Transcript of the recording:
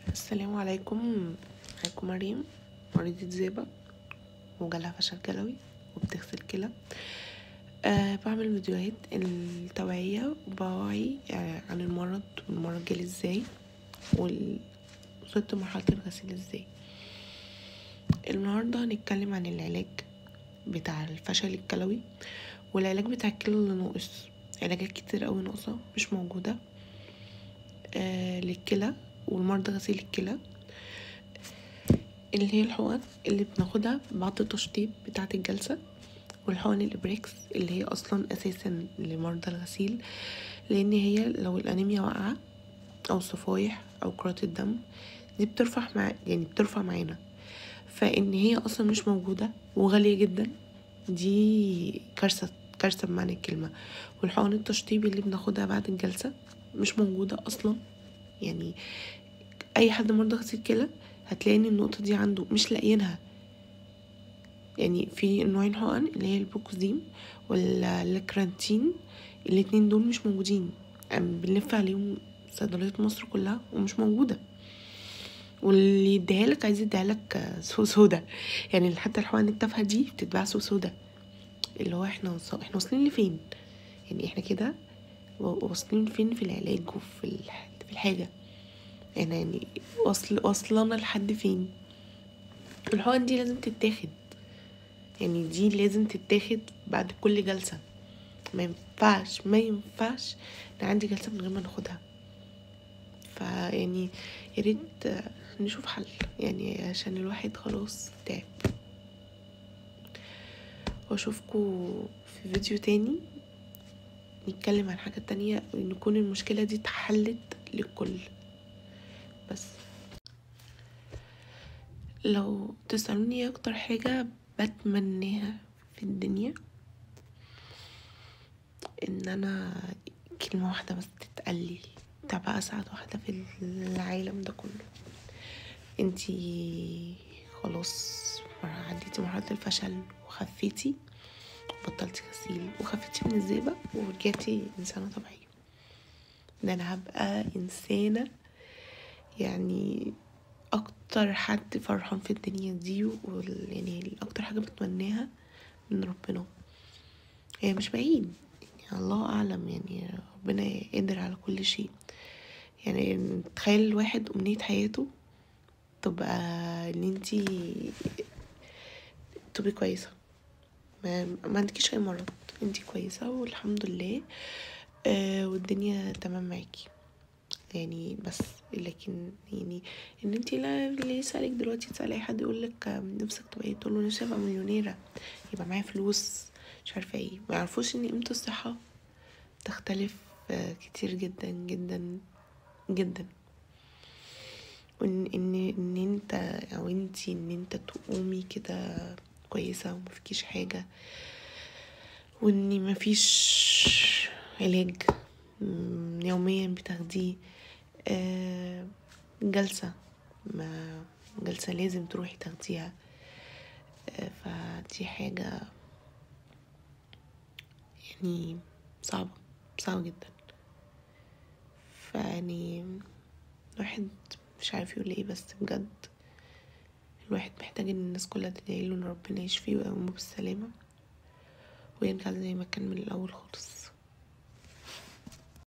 السلام عليكم. معاكم مريم، مريضة ذئبة وجالها فشل كلوي وبتغسل كلى. بعمل فيديوهات التوعية وبوعي عن المرض والمرض جالي ازاي ووصلت مرحلة الغسيل ازاي. النهاردة هنتكلم عن العلاج بتاع الفشل الكلوي والعلاج بتاع الكلى اللي ناقص. علاجات كتير قوي ناقصة مش موجودة للكلى والمرضى غسيل الكلى، اللي هي الحقن اللي بناخدها بعد التشطيب بتاعة الجلسة، والحقن الإبريكس اللي هي أصلا أساسا لمرضى الغسيل، لأن هي لو الأنيميا واقعة أو صفايح أو كرات الدم دي بترفع مع يعني بترفع معانا، فإن هي أصلا مش موجودة وغالية جدا، دي كارثة كارثة بمعنى الكلمة. والحقن التشطيب اللي بناخدها بعد الجلسة مش موجودة أصلا، يعني اي حد مرضى غسيل كلى هتلاقي ان النقطة دي عنده مش لاقيينها. يعني في نوعين حقن اللي هي البوكوزيم واللاكرانتين، الاتنين دول مش موجودين، يعني بنلف عليهم صيدليات مصر كلها ومش موجودة، واللي يديها لك عايز يديها لك سوق سودا، يعني حتى الحقن التافهة دي بتتباع سوق سودا. اللي هو احنا واصلين لفين؟ يعني احنا كده واصلين فين في العلاج وفي في الحاجة؟ يعني وصلنا لحد فين؟ الحقن دي لازم تتاخد، يعني دي لازم تتاخد بعد كل جلسة، ما ينفعش ما ينفعش ان عندي جلسة من غير ما ناخدها. فيعني يا ريت نشوف حل، يعني عشان الواحد خلاص تعب. واشوفكم في فيديو تاني نتكلم عن حاجة تانية، ونكون المشكلة دي اتحلت للكل. بس لو تسألوني اكتر حاجة بتمناها في الدنيا، ان انا كلمة واحدة بس تتقلي تبقى اسعد واحدة في العالم ده كله: انتي خلاص عديتي مرحلة الفشل وخفيتي، بطلتي غسيل وخفيتي من الذئبة ورجعتي انسانة طبيعية. ده انا هبقى انسانة يعني اكتر حد فرحان في الدنيا دي، يعني اكتر حاجة بتمناها من ربنا. هي مش بعيد، يعني الله اعلم، يعني ربنا قادر على كل شيء. يعني تخيل الواحد امنية حياته تبقى ان انتي تبقي كويسة، ما عندكيش اي مرض، انتي كويسة والحمد لله، والدنيا تمام معاكي يعني. بس لكن يعني ان انتي لا، اللي يسألك دلوقتي تسألي اي حد يقولك نفسك تبقى ايه، تقول له نفسي ابقى مليونيرة، يبقى معايا فلوس، مش عارفة ايه. ما يعرفوش ان قيمة الصحة تختلف كتير جدا جدا جدا، وان ان ان انت او انتي ان انت تقومي كده كويسة ومفيكيش حاجة، وان مفيش علاج يوميا بتاخديه، جلسة ما جلسة لازم تروحي تاخديها. فدي حاجة يعني صعبة صعبة جدا. فيعني الواحد مش عارف يقول ايه، بس بجد الواحد محتاج ان الناس كلها تدعي له ان ربنا يشفيه ويقومه بالسلامة ويرجع زي ما كان من الاول خالص.